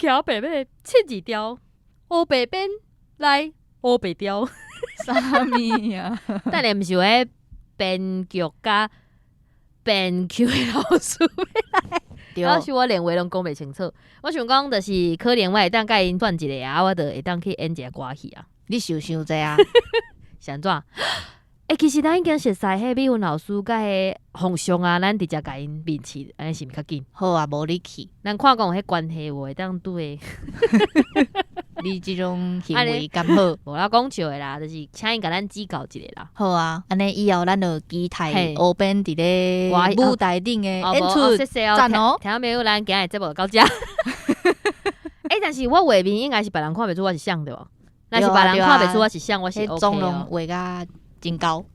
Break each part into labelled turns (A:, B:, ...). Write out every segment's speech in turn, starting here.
A: 聽白白七字調，烏白變來烏白調。
B: 啥物啊？
A: 等下毋是有彼編劇佮編曲的老師老師，我連話攏講袂清楚。我想講，就是可能我會當佮𪜶轉一下啊，我就會當去演一下歌戲啊。
B: 你想傷濟啊？
A: 是按怎？欸，其實咱已經熟似彼美雲老師佮彼方向啊，咱直接共𪜶面試，按呢是毋較緊？
B: 好啊，無你去。
A: 咱看講有彼關係無會當對。
B: 你這種行為敢好？
A: 無啦，講笑的啦，就是請𪜶共咱指教一下啦。
B: 好啊，按呢以後咱就期待烏編佇咧舞台頂的演出，讚哦！
A: 聽眾朋友，咱今日節目就到遮。欸，但是我畫面應該是別人看袂出我是啥對無？若是別人看袂出我是啥，我是 OK
B: 哦。畫甲真厚。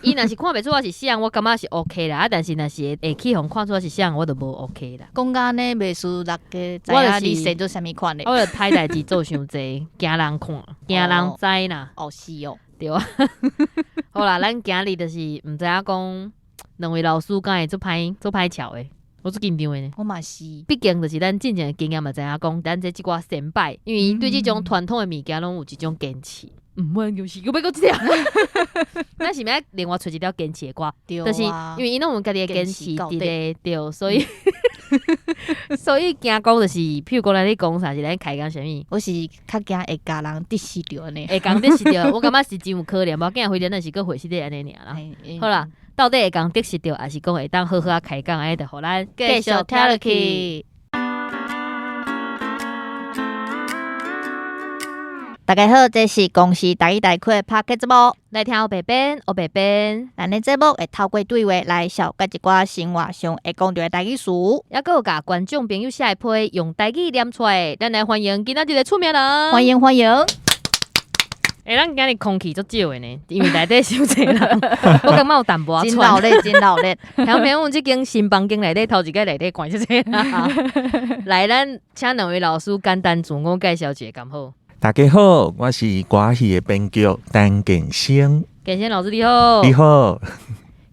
A: 伊若是看袂出我是啥，我感覺是 OK 啦。啊，但是若是會去予看出我是啥，我就無 OK 啦。
B: 講甲按呢，袂輸六個知影你生做啥物款的。
A: 我就歹代誌做傷濟，驚人看，驚人知啦。
B: 哦，是哦，
A: 對啊。好啦，咱今日就是毋知影講，兩位老師敢會足歹足歹撨的，我足緊張的呢。
B: 我嘛是，
A: 畢竟就是咱進前的經驗嘛，知影講，咱這這寡先輩，因為對這種傳統的物件攏有一種堅持。毋阮就是閣欲閣這條，咱是毋愛另外揣一條堅持的歌？就是因為𪜶攏有家己的堅持佇咧，對，所以驚講就是，譬如講咱咧講啥，是咱開講啥物？
B: 我是較驚會共人得失著呢。
A: 會共得失著，我感覺是真有可能，無要緊，反正咱是閣回失咧按呢爾啦。好啦，到底會共得失著，抑是講會當好好仔開講，按呢就予咱
B: 繼續聽落去。大家好，這是公視台語台區的 Podcast 節目，
A: 來聽烏白編，烏白編。
B: 咱的節目會透過對話來紹介一寡生活上會講著的台語詞，
A: 猶閣有共觀眾朋友寫的批用台語念出來。咱來歡迎今仔日的出名人，
B: 歡迎歡迎。
A: 欸，咱今日空氣足少的呢，因為內底傷濟人，我感覺有淡薄仔
B: 真鬧熱，真鬧熱。
A: 聽眾朋友，這間新房間內底頭一擺內底看這濟人。來，咱請兩位老師簡單自我介紹一下，敢好？
C: 大家好，我是歌戲的編劇陳建生。
A: 建生老師你好。
C: 你好。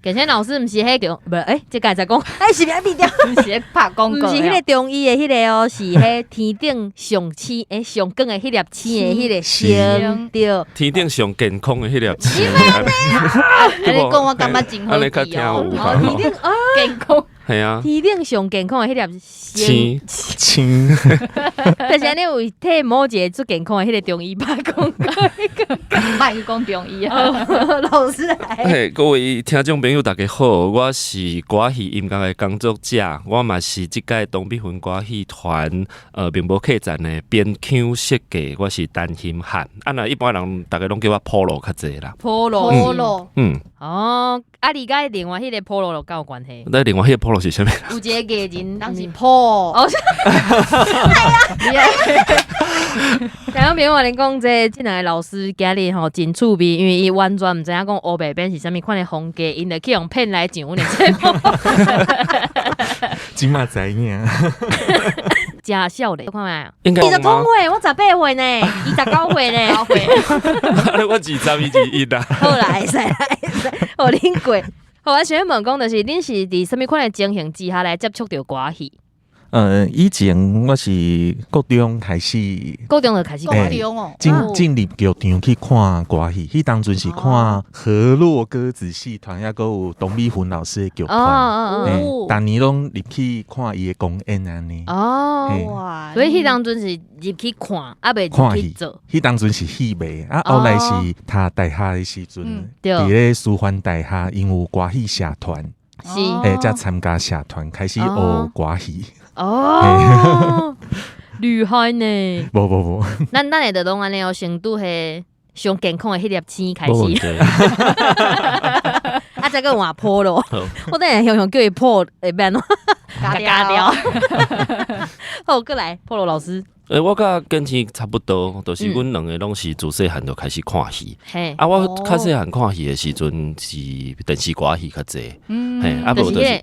A: 建生老師毋是彼中，無欸，這個才講，欸，是毋是變
B: 毋是咧拍廣告，
A: 毋是彼個中醫的彼個哦，是彼天頂上星欸上光的彼粒星的彼個星，對。
D: 天頂上健康的彼粒星。
B: 你講我感覺真好記哦。
A: 天頂啊，
B: 健康。
D: 係啊，
A: 天頂上健康的彼粒星
C: 星，
A: 但是按呢有替某一個足健康的彼個中醫拍廣告，
B: 莫去講中醫啊，
A: 老師來。
D: 嘿，各位聽眾朋友，大家好，我是歌戲音樂的工作者，我嘛是這屆董美雲歌戲團明無客棧的編腔設計，我是陳欣翰。啊，若一般人逐家攏叫我普羅較濟啦。
A: 普羅，
B: 普羅，
D: 嗯。
A: 哦，啊，你佮另外彼個普羅有敢有關係？
D: 那另外彼個普羅是啥物？
A: 有一個藝人，
B: 人是破。
A: 哦，係啊，聽眾朋友，我共你講，這兩個老師今日吼真趣味，因為伊完全毋知影講烏白編是啥物款的風格，𪜶就去予騙來上阮的節目。
C: 這馬知影。
A: 真少咧，看覓？
D: 應該
A: 二十歲，我18歲呢，29歲呢。
D: 我20，伊21啦。
A: 好啦，會使啦，會使，予恁過。好，我想欲問講，就是恁是佇啥物款的情形之下來接觸著歌戲？
C: 以前我是國中開始，
A: 國中就開始
B: 國中哦，
C: 進入劇場去看歌戲，彼當陣是看河洛歌仔戲團，猶閣有董美雲老師的劇團，逐年攏入去看伊的公演按呢。
A: 哦，哇！所以彼當陣是入去看，猶未入去做。
C: 彼當陣是戲迷，啊，後來是讀大學的時陣，佇咧師範大學，𪜶有歌戲社團，
A: 是，
C: 才參加社團開始學歌戲。
A: 哦，厲害呢！
C: 無無無，
A: 咱會著攏按呢哦，先拄彼上健康的彼粒星開始，啊，再閣換破咯。我等下雄雄叫伊破會欲按怎？共加掉。好，閣來破羅老師。
D: 欸，我佮建生差不多，就是阮兩個攏是自細漢就開始看戲。啊，我較細漢看戲的時陣是電視歌戲較濟。嘿，啊無就是。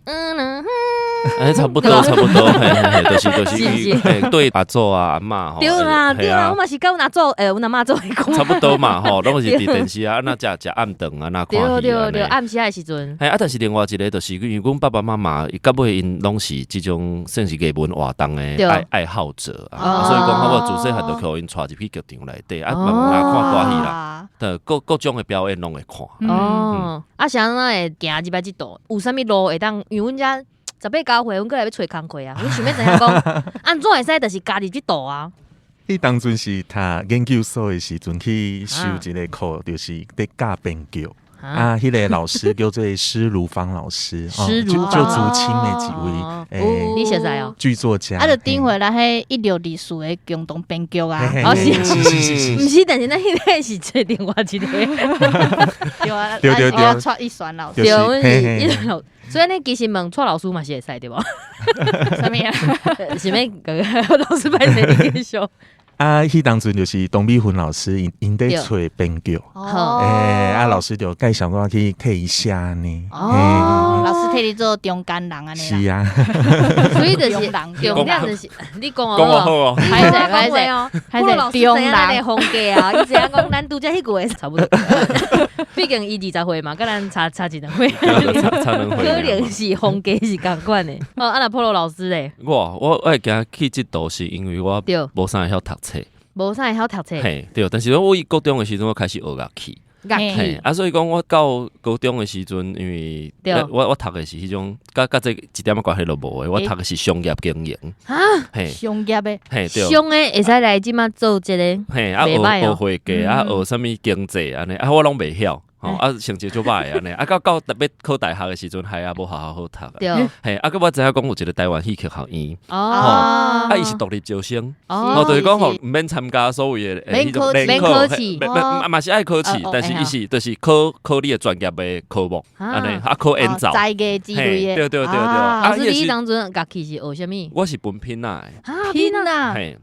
D: 欸，差不多，差不多，嘿嘿嘿，就是，嘿，對阿祖啊阿嬤吼，
A: 對啦對啦，我嘛是佮阮阿祖，欸，阮阿嬤做伙看，
D: 差不多嘛吼，攏是佇電視啊，按怎食食暗頓按怎看戲。
A: 對對對，暗時仔的時陣。
D: 嘿，啊，但是另外一個就是因為阮爸爸媽媽伊到尾𪜶攏是這種算是藝文活動的愛愛好者啊，所以講我自細漢就予𪜶帶入去劇場內底啊，嘛嘛看歌戲啦，對，各各種的表演攏會看。
A: 哦，啊，是按怎會行入來這道？有啥物路會當？因為阮遮十八九歲，阮閣來欲揣工課啊！阮想欲知影講，按怎會使就是加入這道啊？
C: 彼當陣是讀研究所的時陣去修一個課，就是佇教編劇。啊，彼個老師叫做施如芳老師，
A: 施如
C: 芳就竹青的一位，欸，
A: 你熟似哦？
C: 劇作家。
B: 啊，就頂回來彼1624的共同編劇啊，
A: 哦是
C: 是是，
A: 毋是，但是咱彼個是揣另外一個，
B: 對啊，
C: 對對對，
B: 蔡一璇老師，
A: 對，阮是一璇老，所以呢，其實問蔡老師嘛是會使對無？
B: 啥物啊？
A: 是欲老師歹勢你繼續。
C: 啊，彼當陣就是董美雲老師，𪜶𪜶佇揣編劇，欸，啊，老師就介紹我去替伊寫呢。
B: 哦，老師替你做中間人按呢。
C: 是啊，
A: 所以就是重點就是你講
D: 哦，好哦，
A: 歹勢歹勢哦，
B: 歹勢中人
A: 的風格啊，伊知影講咱拄則彼句話差不多，畢竟伊20歲嘛，佮咱差差一兩歲，
D: 差兩歲，
A: 可能是風格是仝款的。哦，啊若普羅老師咧，
D: 我會行去這道是因為我無啥會曉讀冊，
A: 無啥會曉讀冊。
D: 嘿，對，但是我伊高中的時陣，我開始學樂器，
A: 樂器。
D: 啊，所以講我到高中的時陣，因為我讀的是彼種，佮佮這一點仔關係都無的，我讀的是商業經營。
A: 啊，
D: 嘿，
B: 商業的，
D: 嘿，對，
A: 商的會使來這馬做這個，
D: 嘿，啊，學學會計，啊，學啥物經濟按呢，啊，我攏袂曉。吼，啊，成績足歹按呢，啊，到到特別考大學的時陣，還也無學校好讀。
A: 對。
D: 嘿，啊，閣我知影講有一個台灣戲曲學院。
A: 哦。
D: 啊，伊是獨立招生。哦。就是講吼，毋免參加所謂的
B: 免考
A: 免考試。
D: 嘛嘛是愛考試，但是伊是就是考考你的專業的科目，按呢，啊，考演奏。
B: 才藝之類的。
D: 對對對對。啊，
A: 老師，你當陣樂器是學啥物？
D: 我是文拼仔。
A: 啊，
B: 拼仔。
D: 嘿。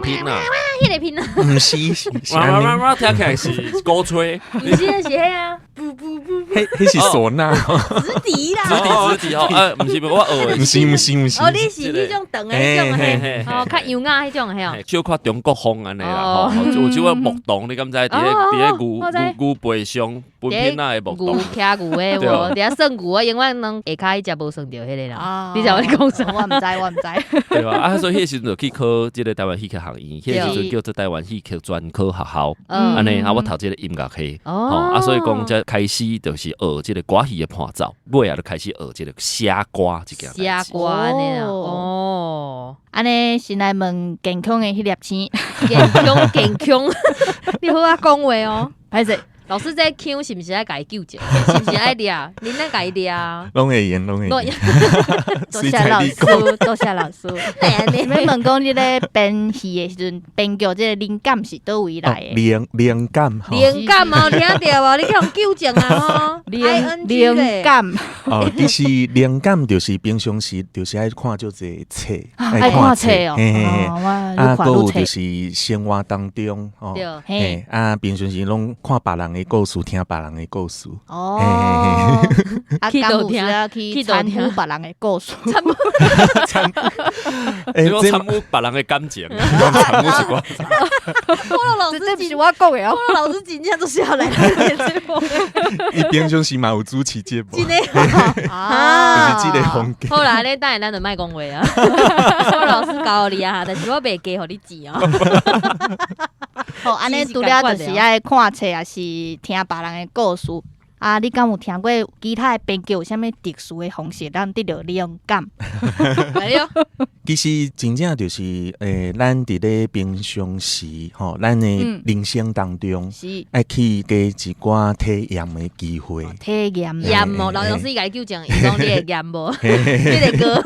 D: 拼啊！
A: 彼个拼啊！
C: 毋是，是
D: 哇哇哇！聽起來是鼓吹，
A: 毋是是彼啊！不不不，
C: 彼彼是嗩吶，
A: 直笛啦，
D: 直笛直笛哦，啊，毋是我學的，
C: 毋是毋是毋是，
A: 哦，你是彼種長的彼種嘿，哦，較優雅彼種嘿哦，
D: 小可中國風按呢啦，吼，有這個牧童，你敢知？佇咧佇咧牛牛牛背上，文拼仔的牧童，
A: 牛騎牛的無？佇遐耍牛啊，永遠攏下跤彼隻無耍著彼个啦。你知我咧講啥？
B: 我毋知，我毋知。
D: 對吧？啊，所以彼時陣就去考這個台灣戲曲學院，彼個時陣叫做台灣戲曲專科學校，按呢啊，我讀這個音樂系，吼啊，所以講才開始就是學這個歌戲的伴奏，尾仔就開始學這個寫歌這件
A: 寫歌按呢哦，
B: 按呢先來問健康的彼粒星，
A: 健康健康，你好啊講話哦，
B: 歹勢。
A: 老師這腔是毋是愛共伊糾正？是毋是愛掠？恁愛共伊掠？
C: 攏會用，攏會用。
B: 多謝老師，多謝老師。你欲問講你咧編戲的時陣，編劇這個靈感是佗位來的？
C: 靈靈感，
A: 靈感哦，聽著無？你去予糾正啊吼！
B: 靈靈感。
C: 哦，其實靈感就是平常時就是愛看足濟冊，
B: 愛看冊哦。
C: 啊，閣有就是生活當中哦，嘿，啊，平常時攏看別人的故事，聽別人的故事。
B: 哦，啊，敢有時啊去參與別人的故事？
D: 參與，參與別人的感情，參與一寡。
A: 菠蘿老師，
B: 這毋是我講的哦。
A: 菠蘿老師真正就是要來這節目。
C: 伊平常時嘛有主持節目。
A: 真的
C: 啊，就是這個風格。
A: 好啦，你等下咱就莫講話啊。菠蘿老師教你啊，但是我袂加予你錢哦。
B: 好，按呢除了就是愛看冊，抑是聽別人的故事。啊，你敢有聽過其他的編劇有啥物特殊的方式，咱得著靈感？
A: 來喲。
C: 其實真正就是，咱佇咧平常時，吼，咱的人生當中，愛去加一寡體驗的機會。
B: 體驗。
A: 驗無？老師伊共伊糾正，伊講你會驗無？彼个歌。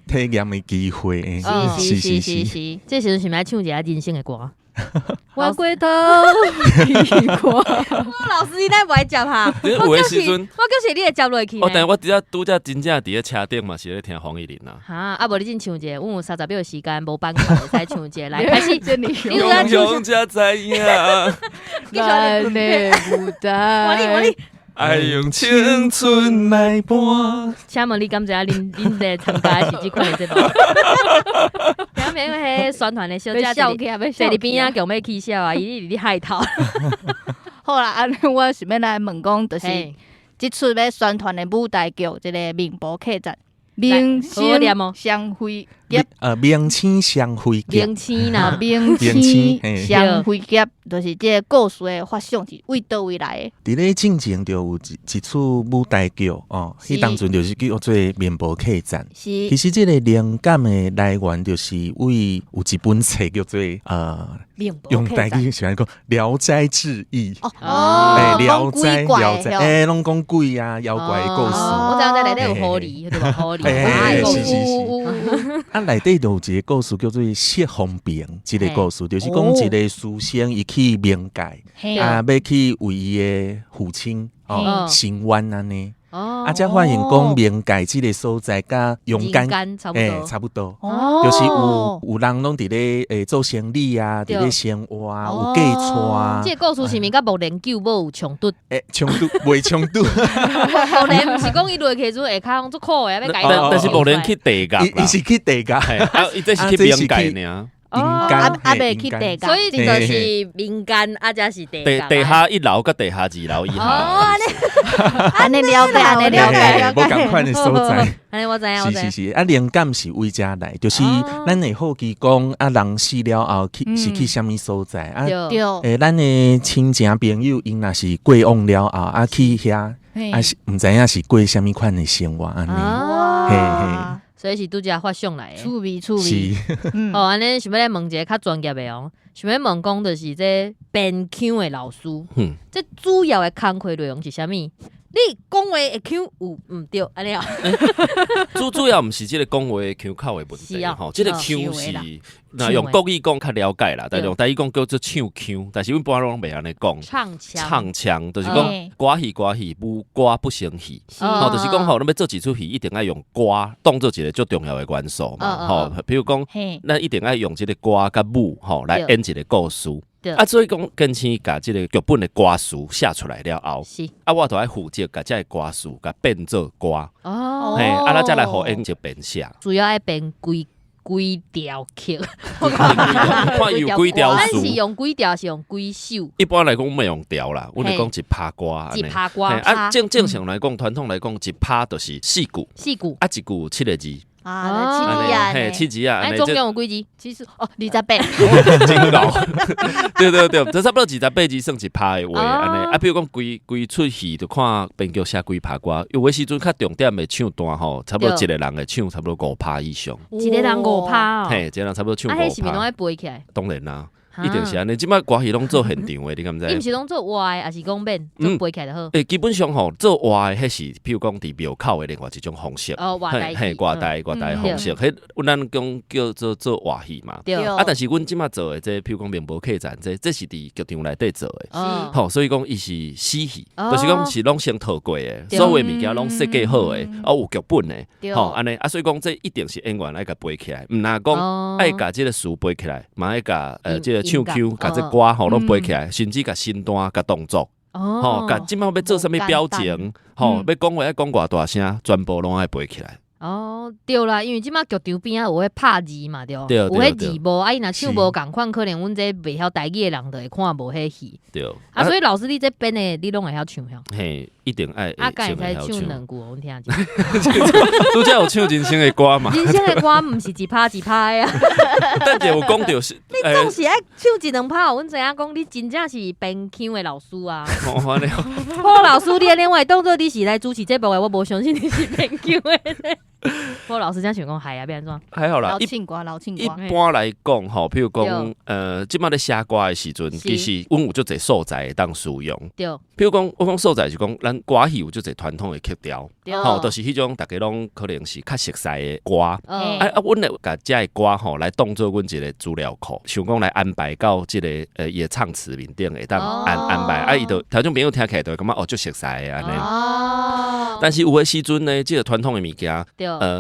C: 體驗的機會。
A: 是是是是。這時陣是毋是愛唱一下人生的歌？我過頭，我老師你哪無愛接哈？
D: 有的時陣，
A: 我就是你會接落去。
D: 哦，但我拄則拄則真正佇咧車頂嘛，是咧聽黃義玲啊。
A: 哈，啊無你先唱一下，阮有30秒時間，無版權會使唱一下來開始。你有
D: 英雄才知影，
A: 咱
B: 的舞台。
A: 我你我你。
D: 愛用青春來搏。
A: 請問你敢知影恁恁咧參加的是這款的節目？聽免彼個宣傳的小姐
B: 笑起來，欲
A: 坐佇邊仔強欲起痟啊，伊佇咧害頭。
B: 好啦，按呢我想欲來問講，就是這齣欲宣傳的舞台劇，這个明婆客棧，明星雙飛俠，
C: 明星雙飛俠，
A: 明星啦，
B: 明星雙飛俠，就是這个故事的發想是為佗位來
C: 的？佇咧進前就有一齣舞台劇哦，彼當陣就是叫做《面婆客棧》。
B: 是，
C: 其實這个靈感的來源就是為有一本冊叫做用台語喜歡講《聊齋誌異》。
B: 哦，
C: 聊齋聊齋，欸，攏講鬼啊妖怪的故事。
A: 我知影在內底有狐狸，對無？狐狸，
C: 是是是。啊，內底就有一个故事叫做謝風平，這个故事就是講一个書生伊去冥界，啊，欲去為伊的父親哦伸冤按呢。啊，才發現講冥界這个所在佮陽間
A: 欸
C: 差不多，就是有人攏佇咧做生理啊，佇咧生活啊，有嫁娶啊。
A: 這个故事是毋是佮木蓮救母有衝突？
C: 欸，衝突袂衝突。
A: 木蓮毋是講伊落去時陣下跤攏足苦的，欲共伊。
D: 但是木蓮去地獄，
C: 伊是去地獄，
D: 啊，伊這是去冥界爾。
C: 陰間，
B: 啊袂去地獄，
A: 所以就是民間啊，才是地
D: 地下一樓佮地下二樓以下。
A: 哦，
B: 按呢了解，按呢了解，
C: 無仝款的所在。
A: 按呢我知影，
C: 是是是，啊，靈感是為遮來，就是咱會好奇講，啊，人死了後去是去啥物所在啊？
B: 對。
C: 欸，咱的親情朋友𪜶若是過往了後，啊，去遐，啊是毋知影是過啥物款的生活按呢？嘿嘿。
A: 所以是拄才發想來的，
B: 趣味趣味。
A: 哦，按呢想欲來問一个較專業的哦，想欲問講就是這編腔的老師，這主要的工課內容是啥物？你講話的腔有毋對，按呢哦。
D: 主要毋是這个講話的腔口的問題吼，這个腔是若用國語講較了解啦，但用台語講叫做唱腔，但是阮般攏袂按呢講。
A: 唱腔。
D: 唱腔就是講歌戲歌戲，無歌不成戲。吼，就是講吼，咱欲做一齣戲，一定愛用歌當做一个足重要的元素嘛。吼，比如講，咱一定愛用這个歌佮舞吼來演一个故事。啊，所以講，建青共這个劇本的歌詞寫出來了後，啊，我就愛負責共這个歌詞共變做歌。
A: 哦，
D: 嘿，啊，咱才來予演員編寫。
A: 主要愛編幾幾條曲，
D: 看伊有幾條
A: 咱是用幾條，是用幾首？
D: 一般來講，阮袂用條啦，阮會講一拍歌。
A: 一拍歌。
D: 啊，正常來講，傳統來講，一拍就是四句。
A: 四句。
D: 啊，一句有七个字。
B: 啊，七字啊，
D: 嘿，七字啊，
A: 按總共有幾字？
B: 其實哦，28。
D: 真𠢕。對對對，這差不多28字算一拍的話，按呢。啊，比如講規規齣戲，就看編劇寫幾拍歌。有的時陣較重點的唱段吼，差不多一個人會唱差不多五拍以上。
A: 一個人五拍哦。
D: 嘿，一個人差不多唱五拍。
A: 啊，彼是毋是攏愛背起來？
D: 當然啦。一定是按呢，這擺歌戲攏做現場的，你敢知？
A: 伊毋是攏做活的，抑是講免做背起來就好？
D: 欸，基本上吼做活的，彼是譬如講佇廟口的另外一種方式。
A: 哦，活台
D: 嘿，活台活台方式，彼阮講叫做做活戲嘛。
A: 對。
D: 啊，但是阮這擺做的這，譬如講明婆客棧，這是佇劇場內底做的。吼，所以講伊是死戲，就是講是攏先套過的，所有物件攏設計好的，啊有劇本的，吼，按呢啊，所以講這一定是演員愛共背起來，毋若講愛共這个詞背起來，嘛愛共這个唱腔、共這歌吼攏背起來，甚至共身段、共動作，吼，共這擺欲做啥物表情，吼，欲講話愛講偌大聲，全部攏愛背起來。
A: 哦，對啦，因為這擺劇場邊仔有彼拍字嘛，對，有彼字幕，啊，伊若唱無仝款，可能阮這袂曉台語的人就會看無彼戲。
D: 對。
A: 啊，所以老師你這編的，你攏會曉唱曉？
D: 嘿，一定愛。
A: 啊，敢會使唱兩句，阮聽者。
D: 拄才有唱人生的歌嘛？
A: 人生的歌毋是一拍一拍的啊。
D: 但是有講著是，
A: 你總是愛唱一兩拍，阮知影講你真正是編腔的老師啊。柯老師，你按呢我會當做你是來主持節目的，我無相信你是編腔的。柯老師這樣想講害啊，欲按怎？
D: 還好啦，
B: 老唱歌，老唱歌。
D: 一般來講吼，譬如講，這擺咧寫歌的時陣，其實阮有足濟素材會當使用。
A: 對。
D: 譬如講，我講素材是講，咱歌戲有足濟傳統的曲調，吼，就是彼種逐家攏可能是較熟悉的歌。啊啊，阮會共這个歌吼來當做阮一个資料庫，想講來安排到這个伊的唱詞面頂會當安排，啊，伊就聽眾朋友聽起來就會感覺哦，足熟悉的按呢。但是有的時陣呢，這個傳統的物件，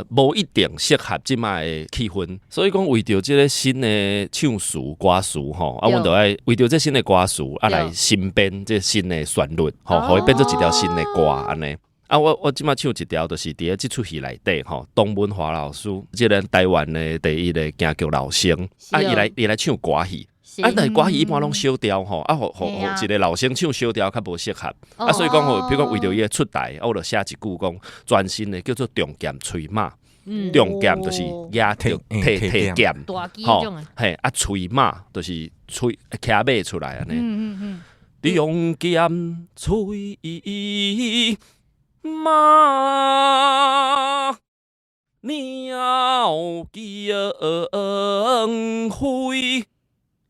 D: 無一定適合這擺的氣氛，所以講為著這个新的唱詞歌詞吼，啊，阮就愛為著這新的歌詞啊來新編這新的旋律，吼，予伊變做一條新的歌按呢。啊，我這擺唱一條，就是佇咧這齣戲內底吼，董文華老師，這个台灣的第一个京劇老生，啊，伊來唱歌戲。啊，但是歌戲一般攏小調吼，啊，予一个老生唱小調較無適合，啊，所以講吼，比如講為著伊的出台，啊，我就寫一句講全新的叫做重劍催馬，重劍就是舉著提提劍，吼，嘿，啊，催馬就是催騎馬出來按呢。重劍催馬，鳥驚飛。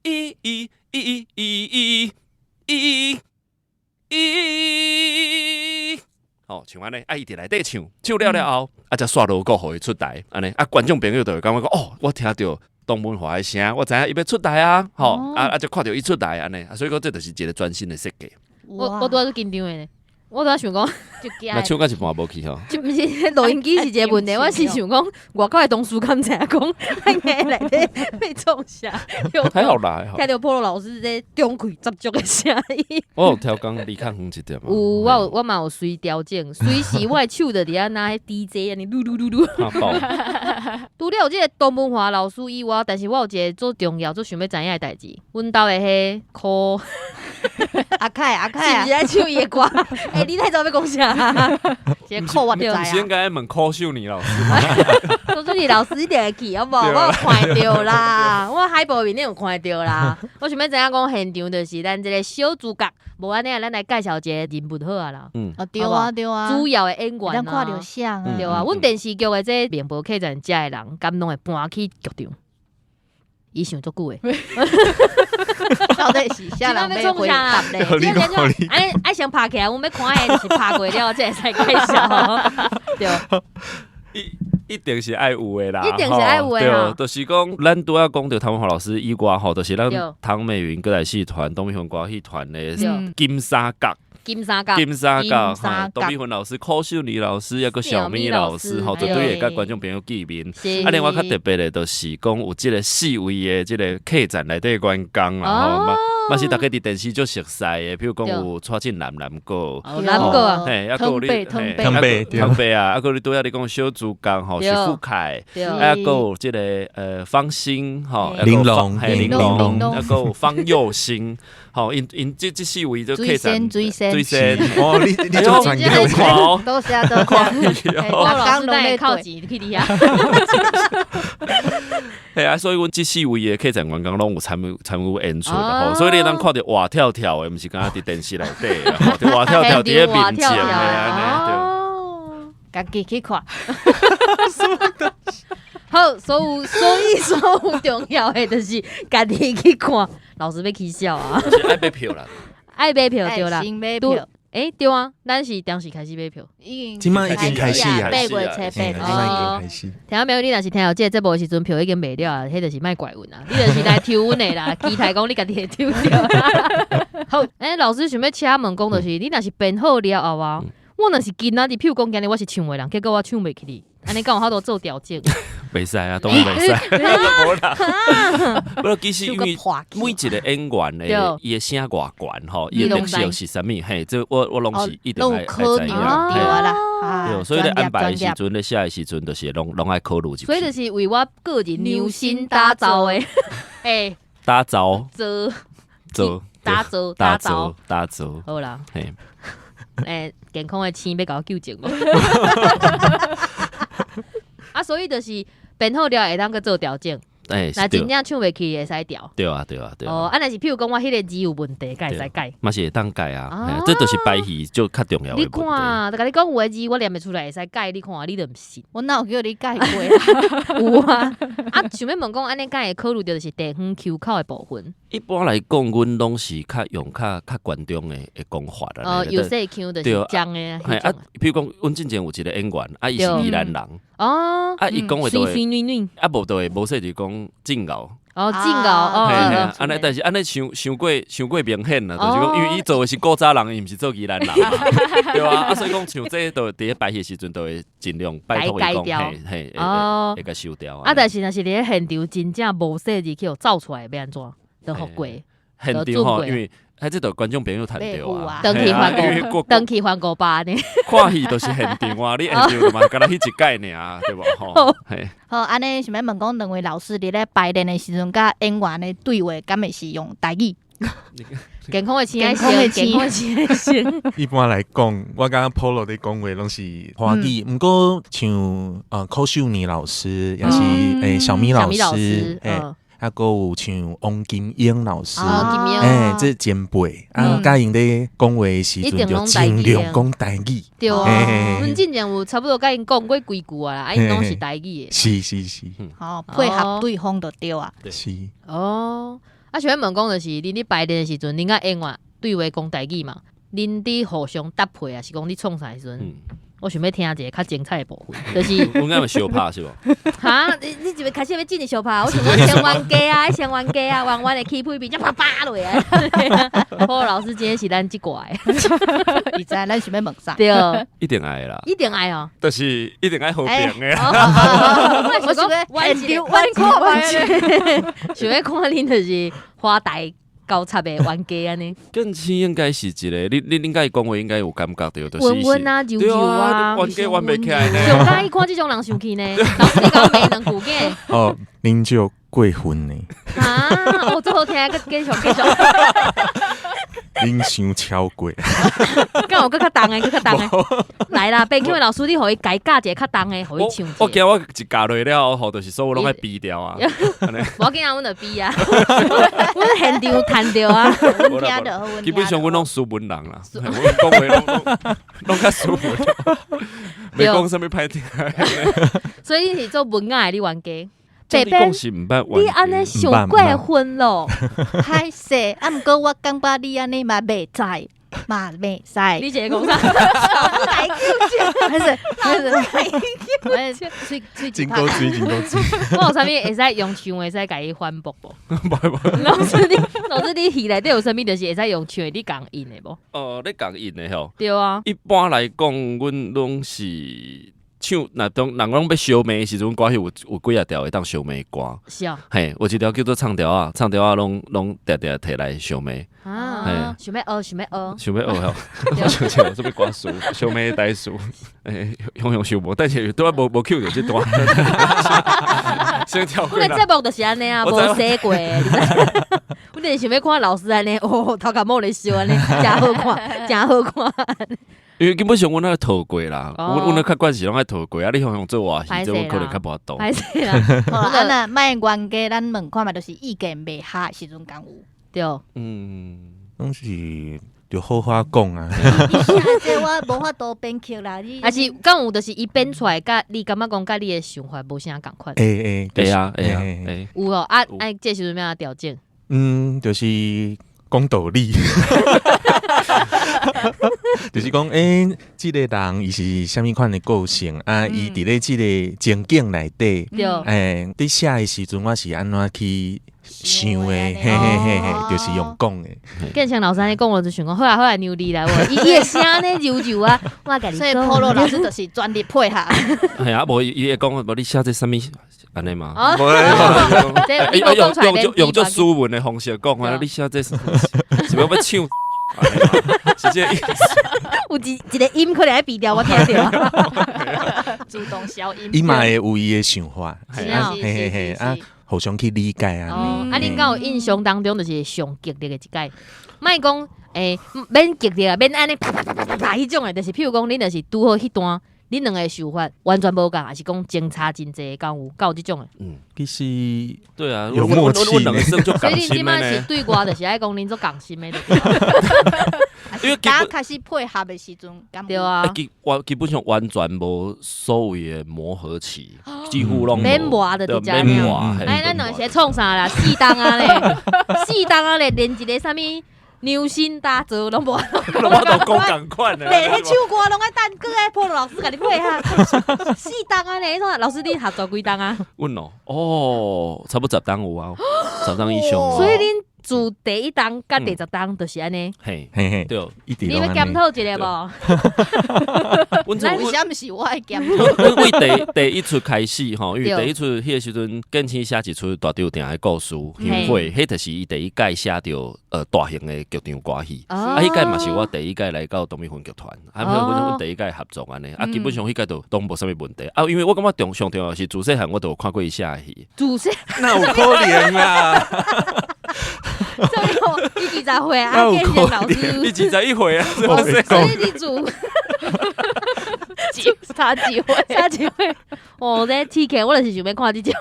D: 伊伊伊伊伊伊，吼，像按呢，啊，伊佇內底唱，唱了了後，啊，才煞鑼鼓予伊出台，按呢，啊，觀眾朋友就會感覺講，哦，我聽著董文華的聲，我知影伊欲出台啊，吼，啊啊，就看著伊出台按呢，啊，所以講這就是一個全新的設計。
A: 我拄仔足緊張的呢。我拄仔想講，
D: 那唱到一半無去吼，
A: 就毋是錄音機是一個問題，我是想講外口的同事敢知影講，喺內底欲創啥？
D: 還好啦，還好。
A: 聽著菠蘿老師這中氣十足的聲音。
D: 我有調工離較遠一點。
A: 有，我有，我嘛有隨調整，隨時我的手就佇遐若 DJ 按呢嚕嚕嚕嚕。除了有這个董文華老師以外，但是我有一個足重要、足想欲知影的代誌，阮兜的彼個
B: 阿凱阿凱，
A: 是毋是愛唱伊的歌？欸，你太早欲講啥？
B: 這個我就知啊。
D: 你是應該問柯秀妮老師嗎？
A: 柯秀妮老師一定會去，好無？我有看著啦，我海報面頂有看著啦。我想欲知影講現場就是咱這个小主角，無按呢啊，咱來介紹一个人物好啊啦。
B: 哦，對啊對啊。
A: 主要的演員啊。
B: 咱看著像啊。
A: 對啊，阮電視劇的這個明報客棧遮的人，敢攏會搬去劇場？伊想足久的。
B: 到底是啥人欲回答咧？
A: 愛愛先拍起來，阮欲看的就是拍過了，才會使介紹。對。
D: 一定是愛有的啦，
A: 一定是愛有的。
D: 對，就是講，咱拄仔講著譚文華老師以外吼，就是咱唐美雲歌仔戲團、董美雲歌戲團的金三角。
A: 金三角，
D: 金三角，董美雲老師、柯秀妮老師，抑閣小咪老師，吼，絕對會佮觀眾朋友見面。啊，另外較特別的，就是講有這个四位的這个客棧內底員工啦，吼，嘛是大家佇電視足熟悉的，比如講有蔡振南南哥，
A: 南哥，
D: 嘿，抑閣有你，
C: 湯伯，
D: 湯伯啊，抑閣你拄仔你講小主角吼，徐富凱，啊，閣有這个方興，吼，
C: 玲瓏，
D: 玲瓏，抑閣有方佑興。吼，𪜶𪜶這四位就客棧，
B: 水仙，
D: 水仙，
C: 哦，你做專業，
B: 多謝多謝，
A: 我老師帶靠錢去底下。
D: 嘿啊，所以阮這四位的客棧員工攏有參與演出吼，所以你通看著活跳跳的，毋是敢若佇電視內底，活跳跳佇咧面前的按呢，對。
B: 家己去看。
A: 好，所以所有重要的就是家己去看。老師欲起痟啊！
D: 愛買票啦，
A: 愛買票對啦。
B: 先買票。
A: 欸，對啊，咱是當時開始買票，
C: 這擺已經開始啊，
B: 八月初八，
C: 這擺已經開始。
A: 聽沒有？你若是聽著這個節目的時陣，票已經賣了啊，彼就是莫怪阮啊，你就是來抽阮的啦，期待講你家己會抽著。好，欸，老師想欲請問講，就是你若是編好了後啊，我若是今仔日，譬如講今日我是唱的人，結果我唱袂起你，按呢敢有法度做調整？
D: 袂使啊，當然袂使。無啦，不過其實因為每一個演員的伊的聲偌懸吼，伊的特色是啥物？嘿，這我攏是一定愛愛知影。
B: 對啦，
D: 對，所以咧安排的時陣，咧寫的時陣，就是攏愛考慮入去。
A: 所以就是為我個人量身打造的，欸，
D: 打造，
A: 做
D: 做
A: 打造
D: 打造打造。
A: 好啦，
D: 嘿，
A: 欸，健康的聲欲共我糾正無？啊，所以就是編好了會當閣做調整。
D: 欸，
A: 若真正唱袂起會使調。
D: 對啊，對啊，對啊。
A: 哦，啊，若是譬如講我彼个字有問題，敢會使改？
D: 嘛是會當改啊，這就是排戲就較重要的。
A: 你看，就共你講有的字我念袂出來會使改，你看你都毋信。
B: 我哪有叫你改過？
A: 有啊，啊，想欲問講按呢敢會考慮著就是地方 Q 口的部分。
D: 一般來講，阮攏是較用較觀眾的講法啦。
A: 哦，有說腔就是講的。
D: 嘿啊，譬如講，阮進前有一個演員，啊，伊是宜蘭人。
A: 哦。
D: 啊，伊講話就會，
A: 水水軟軟。
D: 啊，無就會無說就講真𠢕。
A: 哦，真𠢕哦，
D: 嘿嘿，按呢，但是按呢伤伤过伤过明显啦，就是讲，因为伊做的是古早人，伊毋是做宜兰人嘛，对啊，啊，所以讲像这都伫咧排戏时阵，都会尽量拜托伊讲，嘿嘿，会共收掉。
A: 啊，但是若是伫咧现场真正无细腻去予走出来，欲按怎？就予过。
D: 现场吼，因为彼这著观众朋友趁著啊，
A: 转去翻五，转去翻五百呢。
D: 看戏就是现场啊，你现场就嘛，干焦彼一届尔，对无吼？
B: 好，按呢想欲问讲，两位老师伫咧排练的时阵，佮演员的对话，敢会是用台语？
A: 健康的青，健康的青。
C: 一般来讲，我感觉 Polo 咧讲话拢是华语，毋过像柯秀妮老师，抑是小咪老师，啊，阁有像王金英老师，欸，这前辈啊，佮𪜶咧讲话的时阵就尽量讲台语。
A: 对啊，阮之前有差不多佮𪜶讲过几句啊啦，啊，𪜶拢是台语的。
C: 是是是。
B: 好，配合对方就对啊。
C: 是。
A: 哦，啊，想欲问讲就是，恁咧排练的时阵，恁佮演员对话讲台语嘛？恁伫互相搭配啊，是讲你创啥的时阵？我想欲听一个较精彩的部分，就是
D: 阮敢有相拍是无？
A: 哈，你是欲开始欲进入相拍？我想讲先冤家啊，先冤家啊，冤冤的起屁屁，才啪啪落来。Polo 老师今天是咱这挂的，
B: 伊知咱想欲问啥？
A: 对，
D: 一定爱啦，
A: 一定爱哦，
D: 就是一定爱和平的。
A: 我想欲冤家，想欲看恁就是花台交叉的冤家按呢。
D: 建青应该是一个，你佮伊讲话应该有感觉著，就是
A: 温温啊，柔柔啊，
D: 冤家冤袂起来呢。
A: 上佮意看这种人生气呢，老师你共我骂两句囝。
C: 哦，恁就过分呢。
A: 啊，哦，这好听，阁继续继续。
C: 恁伤超过。
A: 敢有阁较重的，阁较重的。来啦，编曲的老师，你予伊家教一个较重的，予伊唱。
D: 我惊我一教落了后，就是所有拢爱毙掉啊。
A: 无要紧啊，阮就毙啊。阮现场趁著啊。
D: 基本上阮拢斯文人啦，阮讲话拢较斯文，袂讲啥物歹听。
A: 所以你是做文雅的，你冤家。
D: 白白，
A: 你按呢伤过分咯，
B: 歹势，啊，毋过我感觉你按呢嘛袂使，嘛袂使。
A: 你一个讲啥？老师来
B: 救还是还是，
A: 喙喙
C: 真够水，真够水。
A: 我有啥物会使用唱，会使共伊反驳无？
D: 无无。
A: 老师你，老师你戏内底有啥物就是会使用唱的，你共𪜶的无？
D: 哦，你共𪜶的吼。
A: 对啊。
D: 一般来讲，阮拢是唱，若当人讲欲相骂的时阵，歌戏有几仔条会当相骂歌。
A: 是啊。
D: 嘿，有一条叫做唱调仔，唱调仔拢定定提来相骂。
A: 啊，想欲学，想欲学，
D: 想欲学吼。我想像啥物歌词，相骂台词，欸，雄雄想无，但是拄仔无 cue 著这段。先跳过。
A: 阮的节目就是按呢啊，无写过。阮就是想欲看老师按呢，哦，头壳毛咧烧按呢，诚好看，诚好看。
D: 因为基本上阮爱套过啦，阮较惯势拢爱套过啊。你雄雄做活戏，这阮可能较无法度。
A: 歹势啦，
B: 好啊，那莫冤家，咱问看觅，就是意见袂合的时阵敢有？
A: 对，
C: 拢是就好好讲啊。
B: 这我无法度编曲啦，你。
A: 还是敢有就是伊编出来，佮你感觉讲佮你的想法无啥仝款？
C: 会会，
D: 会啊会啊会。
A: 有哦，啊啊，这时阵欲按怎调整？
C: 就是讲道理。就是讲，欸，这个人伊是啥物款的个性啊？伊伫咧这个情景内底，欸，伫写的时阵，我是按怎去想的？嘿嘿嘿嘿，就是用讲的。
A: 建强老师按呢讲，我就想讲，好啊好啊，让你来，伊伊的声呢柔柔啊，我共你
B: 所以 Polo 老师就是全力配合。
D: 嘿啊，无伊会讲，无你写这啥物按呢嘛？用足斯文的方式讲啊，你写这是欲欲唱？是这个意思。
A: 有一个音可能爱变调，我听著。
B: 主动消音。
C: 伊嘛会有伊的想法，
A: 是啊，
C: 嘿嘿嘿啊，互相去理解啊。
A: 哦，啊，恁敢有印象当中就是上激烈的一摆？莫讲，欸，免激烈啊，免按呢啪啪啪啪啪啪彼种的，就是譬如讲，恁就是拄好彼段，恁两个想法完全无仝，还是讲相差真济，敢有敢有这种的？
C: 其实
D: 对啊，
C: 有默契。
A: 所以恁这摆是对外，就是爱讲恁做仝心的。
D: 因为
B: 刚开始配合的时阵，
A: 对啊，
D: 基本上完全无所谓的磨合期，几乎拢
A: 免磨的，免磨。哎，咱两个是创啥啦？四冬啊咧，四冬啊咧，连一个啥物量身打造攏無。
D: 攏無都講仝款的。
A: 連彼唱歌攏愛等，閣愛菠蘿老師共你配合。4冬啊呢，老師你合作幾冬啊？
D: 阮哦，哦，差不多10冬有啊，10冬以上。
A: 所以恁自第一冬佮第10冬就是按呢。
D: 嘿，
C: 嘿嘿，
D: 對，
C: 一直
A: 你欲檢討一下無？
D: 阮
B: 為啥物是我愛檢討？
D: 阮為第一齣開始吼，因為第一齣彼個時陣，建青寫一齣大稻埕的故事，香火，彼就是伊第一屆寫著大型的劇場歌戲。啊，彼屆嘛是我第一屆來到董美芬劇團，啊，阮第一屆合作按呢，啊，基本上彼屆都攏無啥物問題。啊，因為我感覺上重要是自細漢我都有看過伊寫的戲。
A: 自細
C: 哪有可能啊？
A: 所以伊20歲啊，建青老師，
D: 伊21歲啊，
A: 所以你自
B: 差幾歲？
A: 差幾歲？哦，這鐵客，我就是想欲看這種。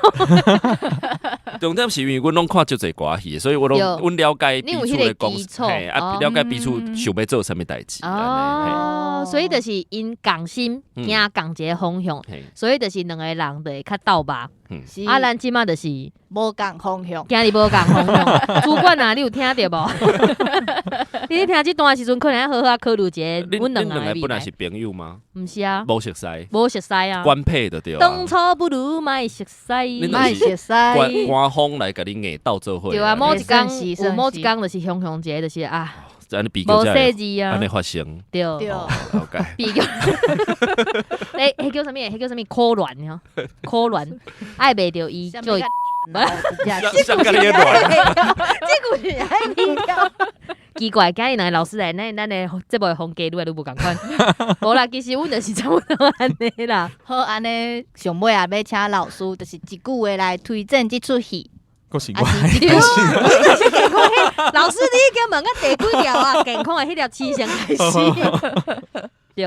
D: 重點是因為阮攏看足濟歌戲，所以我攏阮了解彼此咧講，嘿，啊，了解彼此想欲做啥物代誌。
A: 哦，所以就是𪜶仝心，行仝一个方向，所以就是兩個人就會較鬥肉。啊，咱這馬就是
B: 無仝方向，
A: 今日無仝方向。主管啊，你有聽著無？你聽這段時陣，可能愛好好考慮一下。阮兩個
D: 本來是朋友嗎？
A: 毋是啊，
D: 無熟似，
A: 無熟似啊，
D: 官配就對。
A: 當初不如莫熟似，
B: 莫熟似，
D: 官方來共你硬鬥做伙。
A: 對啊，某一工有某一工就是雄雄一个，就是啊，
D: 按呢比
A: 無細膩啊，
D: 按呢發生。
A: 對
B: 對，
D: 了解。
A: 比較，欸，彼叫啥物？彼叫啥物？可憐吼，可憐，愛袂著伊就。
D: 像共你亂，
A: 這句是愛比較奇怪，今日兩个老師來，咱的節目的風格愈來愈無仝款。無啦，其實阮就是差不多按呢啦。
B: 好，按呢上尾也欲請老師，就是一句話來推薦這齣戲。
C: 閣是我，
A: 老師，你已經問到第幾條啊？健康的彼條黐線開始。對。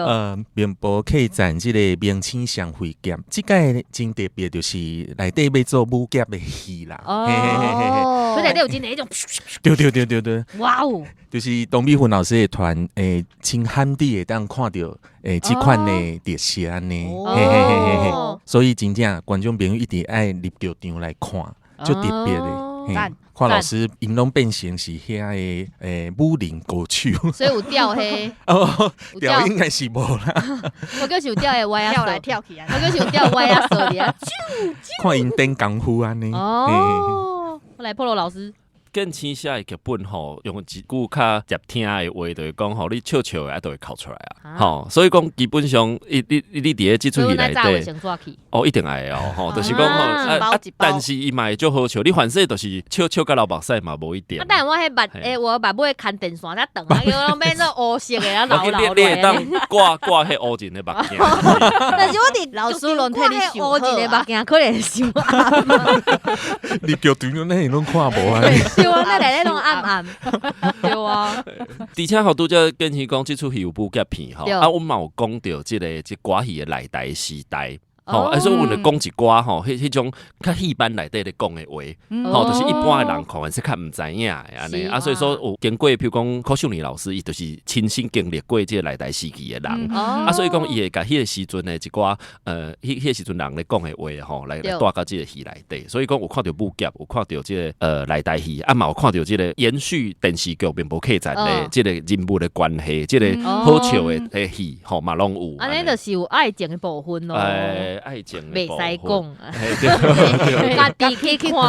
C: 明報客棧這個明星雙飛俠，這屆真特別，就是內底欲做武俠的戲啦。
A: 哦，所以內底有真濟彼種。
C: 對對對對對。
A: 哇哦！
C: 就是董美芬老師的團，真罕見會當看著這款的特色按呢。嘿嘿嘿嘿嘿。所以真正觀眾朋友一定愛入劇場來看，足特別的。看老師𪜶攏變成是遐个武林高手，
A: 所以有吊彼，
C: 哦，吊應該是無啦。
A: 我閣是有吊的歪仔
B: 跳來跳去啊，
A: 我閣是有吊歪仔索佇遐。
C: 看𪜶練功夫按呢。
A: 哦，我來菠蘿老師。
D: 建青寫的劇本吼，用一句較捷聽的話，就是講吼，你笑笑的啊，就會哭出來啊。吼，所以講基本上，伊你你佇咧這齣戲內底，哦，一定愛的哦，吼，就是講吼，啊，但是伊嘛會足好笑，你凡勢就是笑笑甲流目屎嘛，無一定。
A: 啊，但我彼目，我目尾牽電線才長啊，叫攏變做烏色的啊，流流
D: 你會當掛掛彼烏人的目鏡。
A: 但是我佇
B: 老師攏替你想
A: 烏人的目鏡可能會傷暗。
C: 你劇場那攏看無啊？
A: 對啊，那內底攏暗暗。對啊。
D: 而且吼，拄才建青講這齣戲有武俠片吼，啊，阮嘛有講著這个這歌戲的內台時代。吼，啊，所以阮就講一寡吼，彼種較戲班內底咧講的話，吼，就是一般的人看是較毋知影的按呢。啊，所以說有經過，譬如講柯秀年老師，伊就是親身經歷過這个內台時期的人，啊，所以講伊會共彼个時陣的一寡，彼個時陣人咧講的話吼，來帶到這个戲內底。所以講有看著武俠，有看著這个內台戲，啊嘛有看著這个延續電視劇明報客棧的這个人物的關係，這个好笑的戲，吼嘛攏有。
A: 按呢就是有愛情的部分咯。
D: 愛情
A: 袂使講，家己去看。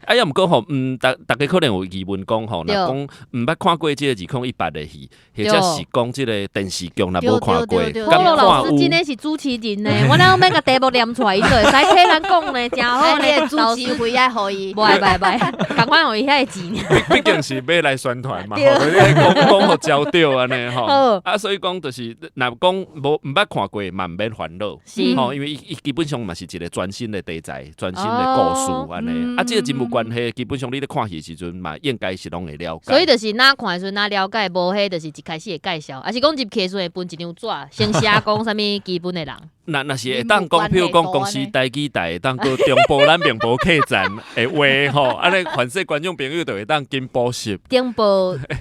D: 哎呀，毋過吼，逐家可能有疑問講吼，若講毋捌看過這个2018的戲，或者是講這個電視劇若無看過，
A: 菠蘿老師真的是主持人呢，我哪免共題目念出來，伊就會使替咱講呢，誠好呢。
B: 主持費愛予伊，
A: 袂袂袂，仝款予伊遐个錢。
D: 畢竟是欲來宣傳嘛，講講予焦著按呢吼。啊，所以講就是，若講無毋捌看過嘛，毋免煩惱，吼，因為伊基本上嘛是一個全新的題材、全新的故事按呢。啊，這個人物關係基本上你咧看戲時陣嘛，應該是攏會了解。
A: 所以就是若看的時陣若了解，無彼就是一開始的介紹，抑是講入去的時陣會分一張紙，先寫講啥物基本的人。
D: 若是會當講，譬如講公視台語台會當閣重播咱明報客棧的話吼，按呢凡勢觀眾朋友就會當緊補習。
A: 頂部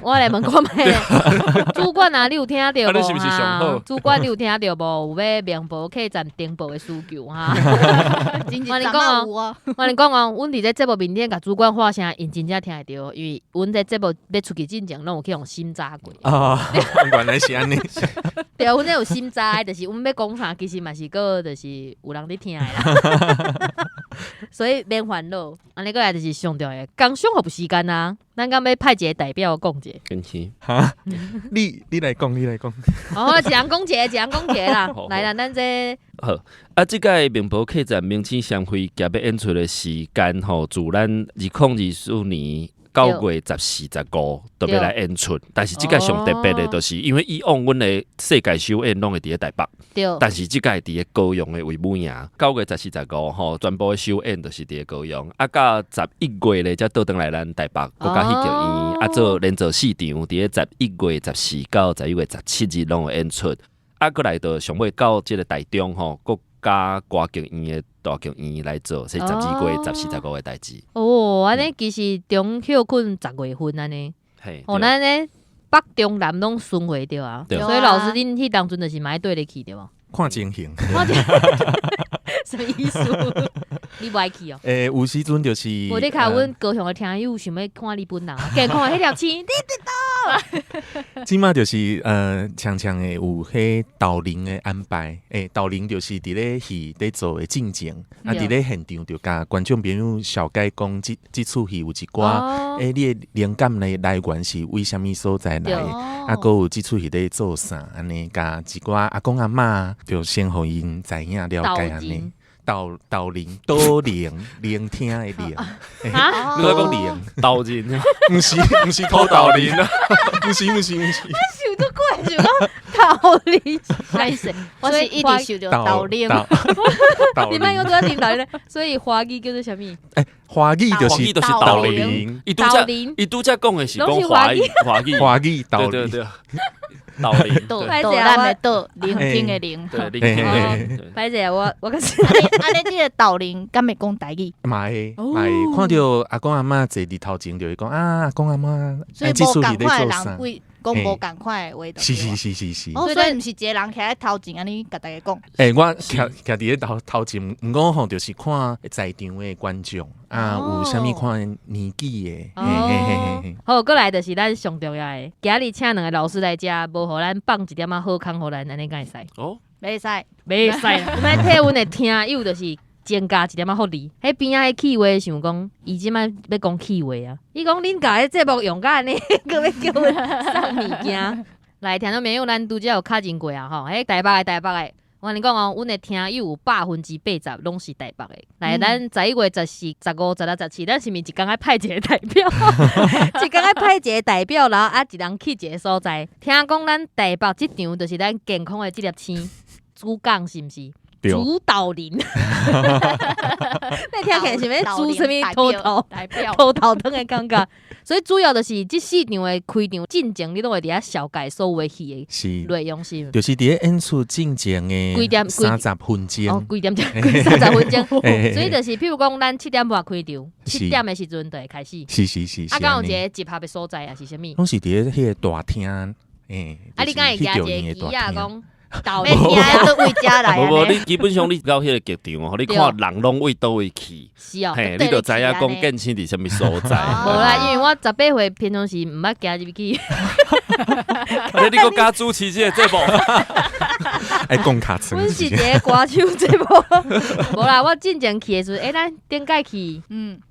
A: 我來問看覓，主管啊，你有聽著無？
D: 按呢是毋是上好？
A: 主管你有聽著無？有欲明報客棧重播的需求哈？
B: 我跟你講哦，
A: 我跟你講哦，阮佇這節目面頂共主管喊聲，𪜶真正聽會著，因為阮這節目欲出去進前，攏有去予審查過。
C: 哦，原來是按呢。
A: 對，阮這有審查的，就是阮欲講啥，其實嘛是閣就是有人佇聽的啦。所以免煩惱。按呢過來就是上重要的，工商服務時間啊，咱敢欲派一个代表講一下。
D: 跟起。
C: 哈？你來講，你來講。
A: 哦，一人講一个，一人講一个啦。來啦，咱這
D: 好。啊，這屆明報客棧明星相會夾欲演出的時間吼，自咱2024年9月14、15都欲來演出，但是這屆上特別的，就是因為以往阮的世界首演攏會佇咧台北，但是這屆佇咧高雄的衛武營，9月14、15吼，全部的首演就是佇咧高雄，啊，到11月咧，才倒轉來咱台北國家戲劇院，啊，做連做四場，佇咧11月14到11月17日攏有演出，啊，閣來到上尾到這个台中吼，國家歌劇院的大劇院來做，是12月14、15的代誌。
A: 哦，按呢其實中歇睏十月份按呢。哦，咱呢北中南攏巡迴著啊。所以老師，恁彼當陣就是嘛愛綴咧去對無？
C: 看情形。
A: 什麼意思？你無愛去哦？
C: 欸，有時陣就是。
A: 無你看阮高雄的聽友想欲看你本人，共看彼粒星，你佇佗？
C: 這馬就是常常會有彼導聆的安排，欸，導聆就是佇咧戲佇做的進前，啊，佇咧現場就共觀眾朋友紹介講，這齣戲有一寡，欸，你的靈感的來源是為啥物所在來？啊，閣有這齣戲佇做啥？按呢，共一寡阿公阿嬤就先予𪜶知影了解按呢。導聆，導聆，聆聽的聆，
D: 你在講
C: 聆，
D: 導人，
C: 毋是土豆仁啊，毋是毋是毋是。
A: 我想足怪，想講導聆，歹勢，
B: 我是一直想著導聆。
A: 你莫閣拄仔聽導聆，所以華語叫做啥物？
C: 欸，華語就是導聆，
D: 伊拄則伊拄則講的是講華語，華語，
C: 華語導聆。
D: 對對。導聆，
B: 導咱的導，聆聽的聆，
D: 對，聆聽。
A: 歹勢啊，我較是。
B: 按呢，這个導聆敢會講台語？
C: 嘛會，嘛會，看著阿公阿嬤坐佇頭前，就會講啊，阿公阿嬤，
B: 所以無仝款的人會講無仝款的話，
C: 是是是是是。
B: 哦，所以毋是一个人徛佇頭前按呢共大家講。
C: 欸，我徛徛佇咧頭前，毋過吼，就是看在場的觀眾啊，有啥物款年紀的。
A: 哦，好，閣來就是咱上重要的，今日請兩个老師來遮，無予咱放一點仔好康，予咱按呢敢會使？
D: 哦，
B: 袂使，
A: 袂使。阮欲替阮的聽友就是增加一點仔福利。彼邊仔彼企劃想講，伊這擺欲講企劃啊，伊講恁共彼節目用甲按呢，閣欲叫阮送物件。來，聽眾朋友，咱拄才有敲認過啊吼，彼台北的台北的，我共你講哦，阮的聽友有80%攏是台北的。來，咱11月14、15、16、17，咱是毋是一工愛派一个代表？一工愛派一个代表，然後啊，一人去一个所在。聽講咱台北這場就是咱健康的這粒星，主講是毋是？主導人，你聽起來是欲煮啥物土豆？土豆湯的感覺。所以主要就是這四場的開場進前，你攏會佇遐紹介所有的戲的內容是？
C: 就是佇咧演出進前的
A: 幾點？30
C: 分鐘。
A: 哦，幾點鐘？30分鐘。所以就是，譬如講，咱7點半開場，7點的時陣就會開始。
C: 是是是。
A: 啊，敢有一个集合的所在，抑是啥物？
C: 攏是佇咧彼个大廳。欸，
A: 啊，你敢會舉一个旗仔講？
B: 欲聽的佗位遮來。
D: 無無，你基本上你到彼个劇場哦，你看人攏為佗位去，
A: 是哦，
D: 嘿，你就知影講建星佇啥物所在。
A: 無啦，因為我18歲平常時毋捌行入去。
D: 你閣敢主持這个節目？
C: 愛講較長。
A: 阮是一个歌手節目。無啦，我進前去的時陣，欸，咱頂擺去，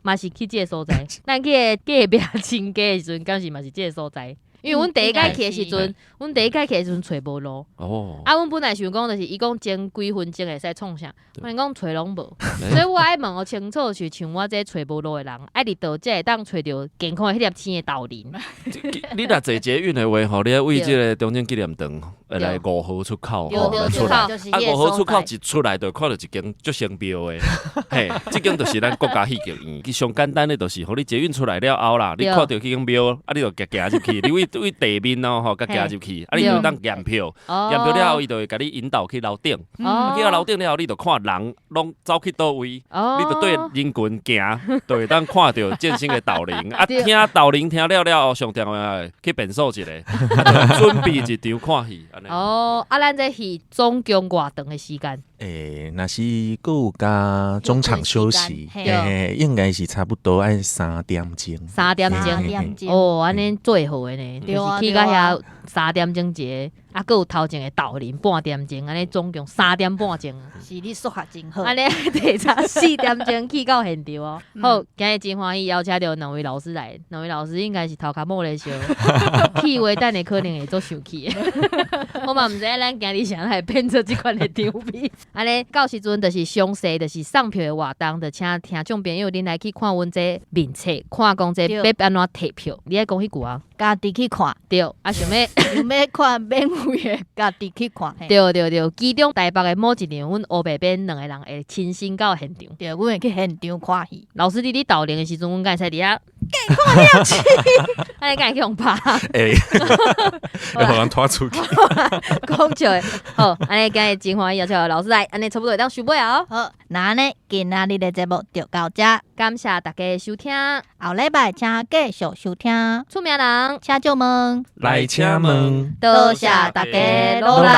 A: 嘛是去這个所在。咱去隔壁親家的時陣，敢是嘛是這个所在？因為阮第一擺去的時陣，阮第一擺去的時陣揣無路。
D: 哦。
A: 啊，阮本來想講就是伊講前幾分鐘會使創啥，我講揣攏無，所以我愛問予清楚，是像我這揣無路的人，愛佇佗才會當揣著健康的彼粒星的導聆。
D: 你若坐捷運的話吼，你愛為這个中正紀念堂。會來5號出口吼出來。啊，5號出口一出來，就看著一間足神廟的，嘿，這間就是咱國家戲劇院。伊上簡單的就是，予你捷運出來了後啦，你看著彼間廟，啊，你就行入去，你對地面哦吼，佮行入去，啊，你就當驗票，驗票了後，伊就會共你引導去樓頂，去到樓頂了後，你就看人攏走去佗位，你就對人群行，就會當看著建興的豆奶。啊，聽豆奶聽了了後，上重要的去便所一下，準備一場看戲。
A: 哦，啊，咱這戲總共偌長的時間？
C: 欸，若是閣有加中場休息，欸，應該是差不多愛3點鐘。
A: 3點鐘，哦，按呢最好的呢，就是去到遐三點鐘一個，啊，閣有頭前的豆奶半點鐘，按呢總共3點半鐘。
B: 是你數學真好。
A: 按呢提早4點鐘去到現場哦。好，今日真歡喜邀請著兩位老師來，兩位老師應該是頭殼某咧燒，屁話等下可能會足生氣的。我嘛毋知影咱今日啥來變做這款的場面。按呢，到時陣就是詳細，就是送票的活動，就請聽眾朋友恁來去看阮這面冊，看講這欲按怎提票。你愛講彼句啊？
B: 家己去看。
A: 對，啊想欲
B: 想欲看免費的，家己去看。
A: 對對對，其中台北的某一場，阮烏白編兩個人會親身到現場。
B: 對，阮會去現場看戲。
A: 老師，你佇豆奶的時陣，阮敢會使佇遐？
B: 看了去，
A: 按呢敢會去予拍？
C: 會，會予人拖出去。
A: 講笑的，好，按呢今日真歡喜，邀請老師來，按呢差不多會當收尾啊。
B: 好，那按呢今仔日的節目就到這，
A: 感謝大家收聽，
B: 後禮拜請繼續收聽。
A: 出名人
B: 請借問，
C: 來請問，
B: 多謝大家努力。